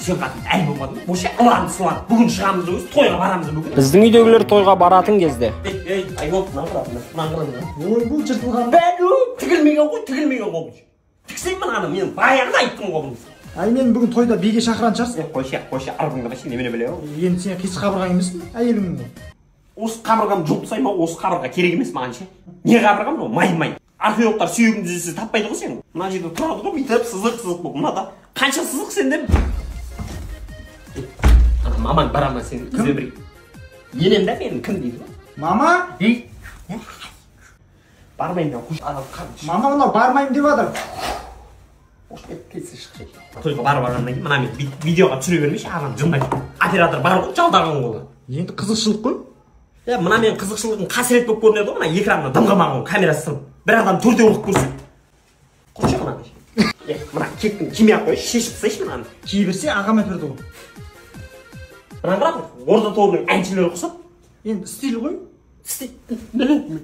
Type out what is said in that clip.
Сен қатын әлі болмадың ба? Вообще ылан сылан. Бүгін шығамыз өзі, тойға барамыз бүгін. Біздің үйдегілер тойға баратын кезде. Ей, ей, айбол, мынаны қара, мынаны қара, мынаны. Ой, бұл жыртылған. Бәлу, тігілмеген ғой, тігілмеген ғой. Тіксең мынаны, мен баяғыда айттым ғой бұны. Ай, мен бүгін тойда биге шақырған шығарсың. Е, қойшы, қойшы, арбыңды қойшы, немене біле ол. Енді сен қисық қабырғаң емессің, әйеліңнің ғой. Осы қабырғамды жұлып тастаймын ау, осы қабырға керек емес маған ше. Не қабырға мынау, май май. Археологтар сүйегіңді іздесе таппайды ғой сені. Мына жерде тұрады ғой, бүйтіп сызық сызық болып. Мынада қанша сызық сенде? Ана мамаң бара ма сен бізбен бірге? Енем да менің, кім дейді ғой? Мама? Ей. Бармаймын мен, қойшы, ана қар- Мама, мынау бармаймын деп жатыр. Қош, кетсе шықшы. Тойға барып алғаннан кейін мына мен видеоға түсіре бермейші, ағам жындай. Оператор бар ғой, жалдаған қолы. Енді қызықшылық қой. Е, мына менің қызықшылығым қасірет болып көрінеді ғой, мына экранына дым қалмаған ғой, камерасы сынып. Бір адам төртеу қылып көрсін. Қойшы мынаны. Е, мына кепкені кимей ақ қойшы, шешіп тастайшы мынаны. Кие берсе ағам әперді ғой. Мынаны қара, орда тобының әншілері ұқсап. Енді стиль ғой. Стиль, міне.